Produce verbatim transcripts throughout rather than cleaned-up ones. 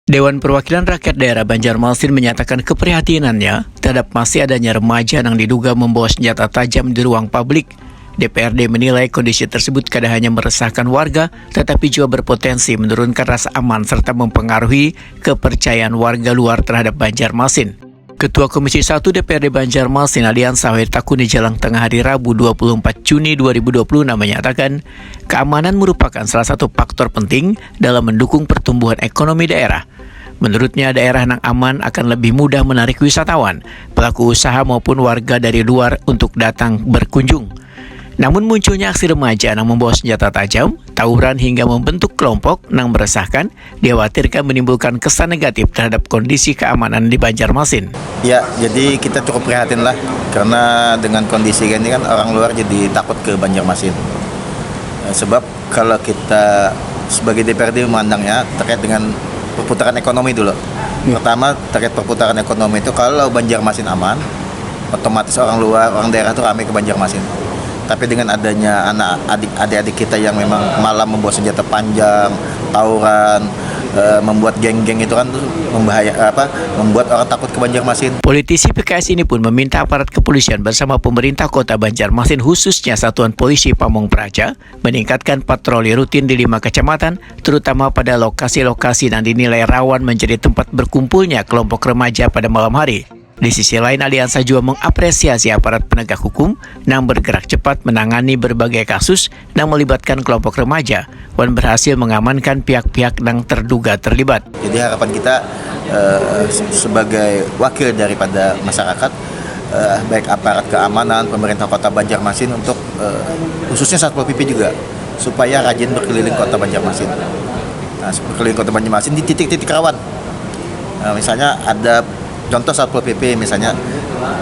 Dewan Perwakilan Rakyat Daerah Banjarmasin menyatakan keprihatinannya terhadap masih adanya remaja yang diduga membawa senjata tajam di ruang publik. D P R D menilai kondisi tersebut kada hanya meresahkan warga, tetapi juga berpotensi menurunkan rasa aman serta mempengaruhi kepercayaan warga luar terhadap Banjarmasin. Ketua Komisi satu D P R D Banjarmasin, Aliansa Hoir Takuni, Jalang Tengah hari Rabu, dua puluh empat Juni dua ribu dua puluh enam, menyatakan keamanan merupakan salah satu faktor penting dalam mendukung pertumbuhan ekonomi daerah. Menurutnya, daerah nang aman akan lebih mudah menarik wisatawan, pelaku usaha maupun warga dari luar untuk datang berkunjung. Namun, munculnya aksi remaja nang membawa senjata tajam, tawuran hingga membentuk kelompok nang meresahkan, dikhawatirkan menimbulkan kesan negatif terhadap kondisi keamanan di Banjarmasin. Ya, jadi kita cukup prihatin lah, karena dengan kondisi ini kan orang luar jadi takut ke Banjarmasin. Eh, sebab kalau kita sebagai D P R D memandangnya terkait dengan perputaran ekonomi dulu. Ya. Pertama, terkait perputaran ekonomi itu, kalau Banjarmasin aman, otomatis orang luar, orang daerah tuh ramai ke Banjarmasin. Tapi dengan adanya anak adik, adik-adik kita yang memang malam membawa senjata panjang, tawuran, eh, membuat geng-geng itu kan tuh membahaya, apa, membuat orang takut ke Banjarmasin. Politisi P K S ini pun meminta aparat kepolisian bersama pemerintah kota Banjarmasin, khususnya Satuan Polisi Pamung Praja, meningkatkan patroli rutin di lima kecamatan, terutama pada lokasi-lokasi yang dinilai rawan menjadi tempat berkumpulnya kelompok remaja pada malam hari. Di sisi lain, Aliansa juga mengapresiasi aparat penegak hukum yang bergerak cepat menangani berbagai kasus yang melibatkan kelompok remaja dan berhasil mengamankan pihak-pihak yang terduga terlibat. Jadi, harapan kita, eh, se-, sebagai wakil daripada masyarakat, eh, baik aparat keamanan, pemerintah kota Banjarmasin untuk, eh, khususnya Satpol P P juga, supaya rajin berkeliling kota Banjarmasin. Nah, berkeliling kota Banjarmasin di titik-titik rawan. Nah, misalnya ada contoh Satpol P P, misalnya,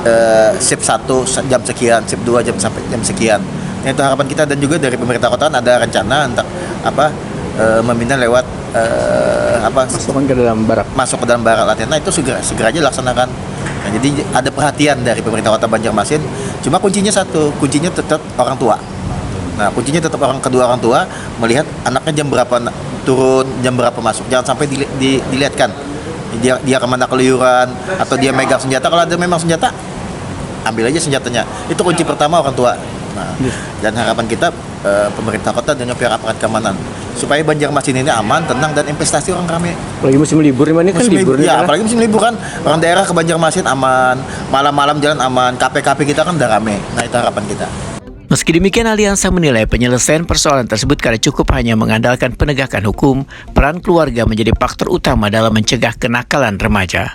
eh, shift satu se-, jam sekian, shift dua jam sampai jam sekian. Nah, itu harapan kita, dan juga dari pemerintah kota kan ada rencana untuk apa, eh, memindah lewat, eh, apa, masukkan ke dalam barak. Masuk ke dalam barak latihan. Nah, itu segera, segera aja laksanakan. Nah, jadi ada perhatian dari pemerintah kota Banjarmasin. Cuma kuncinya satu, kuncinya tetap orang tua. Nah, kuncinya tetap orang, kedua orang tua melihat anaknya jam berapa na-, turun, jam berapa masuk. Jangan sampai dili-, di-, dilihatkan. Dia, dia kemana keluyuran, atau dia megang senjata. Kalau ada memang senjata, ambil aja senjatanya. Itu kunci pertama orang tua. Nah, dan harapan kita, eh, pemerintah kota dan pihak aparat keamanan, supaya Banjarmasin ini aman, tenang, dan investasi orang rame. Apalagi musim libur, ini kan musim libur libur, nih, ya, kan? Apalagi musim libur kan, orang daerah ke Banjarmasin aman, malam-malam jalan aman, kafe-kafe kita kan udah rame. Nah, itu harapan kita. Meski demikian, Aliansa menilai penyelesaian persoalan tersebut kada cukup hanya mengandalkan penegakan hukum, peran keluarga menjadi faktor utama dalam mencegah kenakalan remaja.